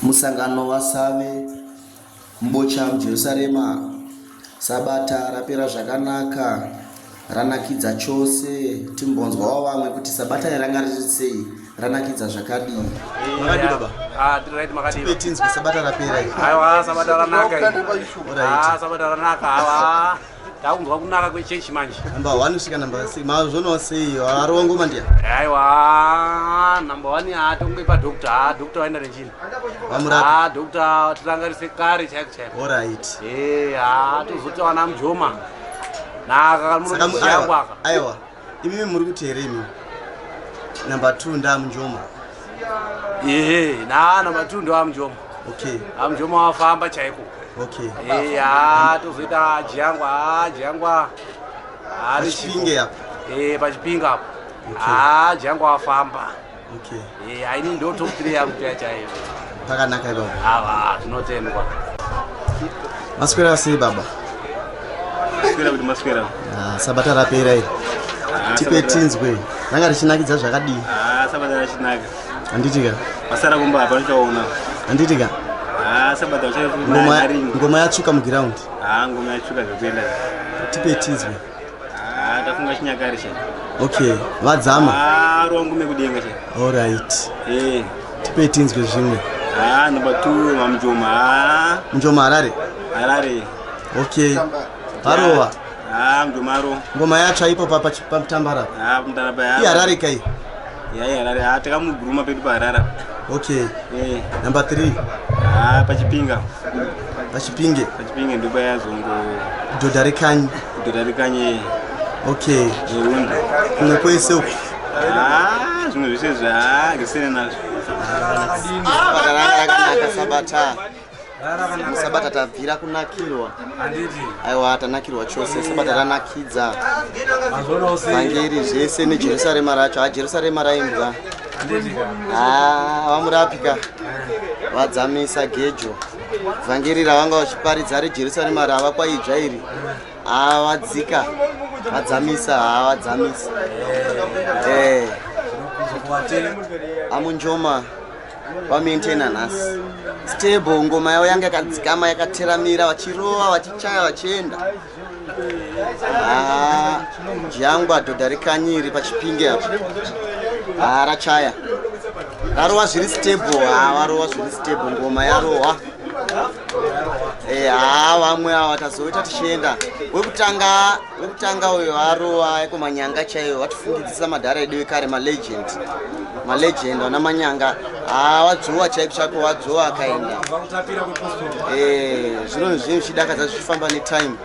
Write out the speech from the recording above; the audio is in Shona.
Musangano waSave Mbocha muJerusarema. Sabata rapera zvakanaka, ranakidza chose. Timbonzwawo vamwe kuti sabata iri ranga riri sei, ranakidza zvakadii. Makadii baba? Ah, tiri right makadii. Tipe tinzwe sabata rapera iri. Aiwa, sabata ranaka iri. Alright. Ah, sabata ranaka. Aiwa. Takunzwa kunaka kwechechi manje. Number 1 kusvika number 6. Mazvionawo sei? Arova ngoma ndiya. Aiwa, number 1 atonge pa doctor. Ah, doctor waenda nechini? Vamurapi. Ah, doctor tirangarise kare chaiko chaiko. Alright. Eh, ah, tozoti wana mujoma. Naka Saka mu- muno aiwa, aiwa. Imimi muri kuti here imimi? Number 2 ndamunjoma. Ehe, na number 2 ndo amujoma. Okay. Amujoma wafamba chaiko. Okay. Eh, ah, tozoita jiyangwa, jiyangwa. Ah, Pachipinge apa. Eh, pachipinge apa. Okay. Ah, jiyangwa wafamba. Okay. Eh, aini ndo top 3 yangu chaiyo chaiyo. Pakanaka ipapo. Ava, zvinotendwa. Maswera sei baba? Maswera kuti maswera. Ah, sabata rapera iri. Tipe tinzwe. Ranga richinakidza zvakadii? Ah, sabata rachinaka. Handiti ka? Masara kumba hapana chaona. Handiti ka? Ah, sabata Ngoma uchairi. ngoma yatsvuka mugiraundi. Ah, ngoma yatsvuka zvekuenda. Tipe tinzwe. Ah, tafunga chinyakare cha. Okay, vadzama. Ah, ruwa ngume kudenga cha. Alright. Eh. Tipe tinzwe zvimwe. Ah, number 2 mamjoma. Ah, Mujoma Harare. Harare. Okay. Varova. Ah, mjoma ro. Ngoma yatsva ipo pa pamutambara. Ah, mutambara ya. Iharare kai. Ya, Harare. Ah, takamuguruma pedu pa Harare. Okay. Eh. Number 3. Ah, pachipinga. Pachipinge. Pachipinge ndipo yazongo. Dhodha rekanyi. Dhodha rekanyi. Okay. Yerundi. Kumwe kwese uku. Ah, zvimwe zvese zvagisene nazvo. Sabata ranga rakanaka sabata. Sabata tabvira kunakirwa. Handiti. Aiwa tanakirwa chose. Sabata ranakidza. Mazvionawo sei? Vhangeri zvese neJerusarema racho. Ha Jerusarema raimbwa. Handiti. Ah, vamurapika. Vadzamisa gejo. Vhangeri ravanga vachiparidza reJerusarema rava kwaidzva iri. Ah, vadzika. Vadzamisa, ah, vadzamisa. Eh. Amunjoma vamaintaina nhasi. Stable ngoma yavo yanga yakadzikama yakateramira vachirova vachichaya vachienda. Ah, jangwa dhodha rekanyiri pachipinge apa. Ah, rachaya. Rarowa zviri stable, ah, varowa zviri stable ngoma yarowa. Eh, ah, vamwe ava tazoita tichienda. Wekutanga, wekutanga uyo arowa kumanyanga chaiyo vatifungidzisa madhara edu ekare malegend. Malegend vana manyanga. Ah, wadzowa chaiko chako wadzowa akaenda. Vakutapira kwepostori. Eh, zvino zvinhu zvichidakadza zvichifamba netime.